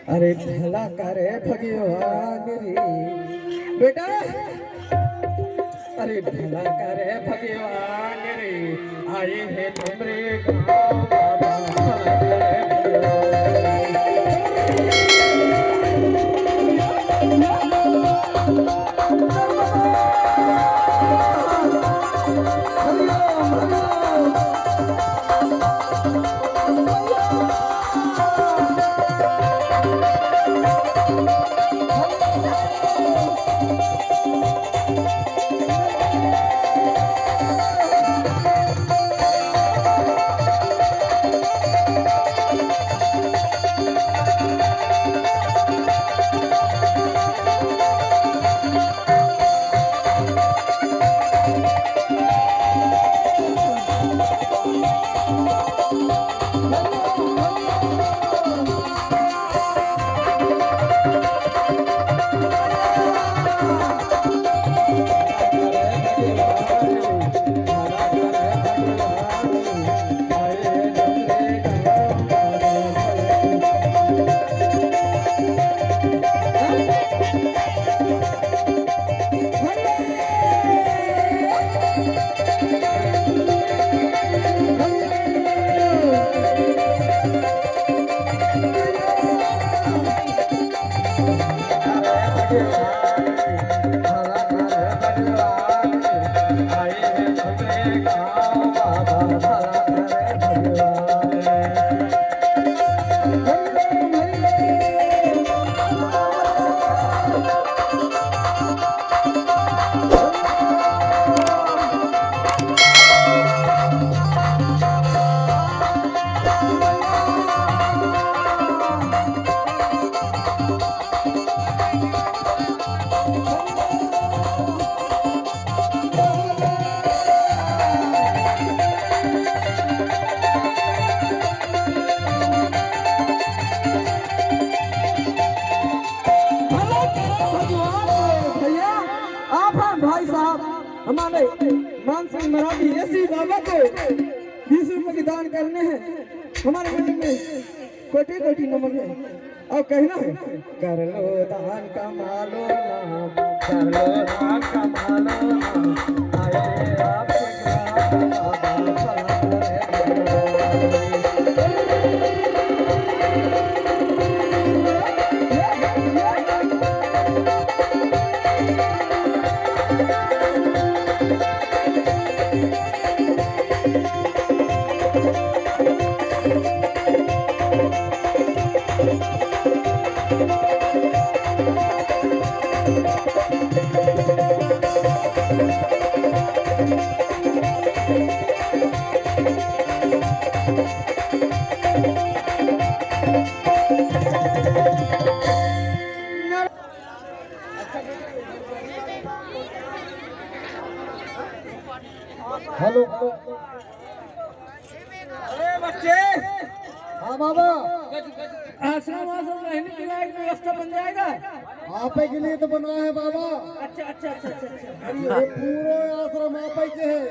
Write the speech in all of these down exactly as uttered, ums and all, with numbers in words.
अरे भला करे भगवान रे बेटा, अरे भला करे भगवान रे, आए हैं तुमरे गाँव बाबा, भला करे भगवान रे। भला करो भगवान रे भैया, आप हैं भाई साहब हमारे मान सिंह मराठी एसी बाबा को बीस रुपए के दान करने हैं। हमारे मंडल में कोटि कोटि नमन है। अब कहना है, कर लो दान कमा लो नाम, कर लो दान कमा लो नाम, आए आपके ग्राम बाबा भला करे। हेलो। अरे बच्चे। हाँ बाबा। आश्रम वाश्रम रहने के लायक व्यवस्था बन जाएगा? आपे के लिए तो बनवा है बाबा। अच्छा, अच्छा, अच्छा, अच्छा, अच्छा। ये पूरा आश्रम आपे के है।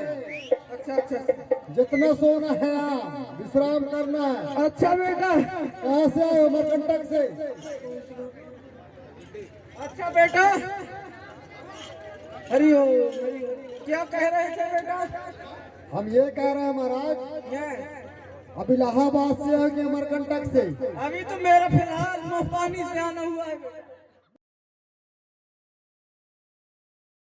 अच्छा, अच्छा, अच्छा। जितना सोना है, विश्राम करना है। अच्छा बेटा। कहाँ से आए हो? मरकंटक से। अच्छा बेटा। हरि ओम, हरि ओम। क्या कह रहे थे बेटा? हम ये कह रहे हैं महाराज, ये। अब इलाहाबाद से आए कि अमरकंटक से? अभी तो मेरा फिलहाल मुंह पानी से आना हुआ है।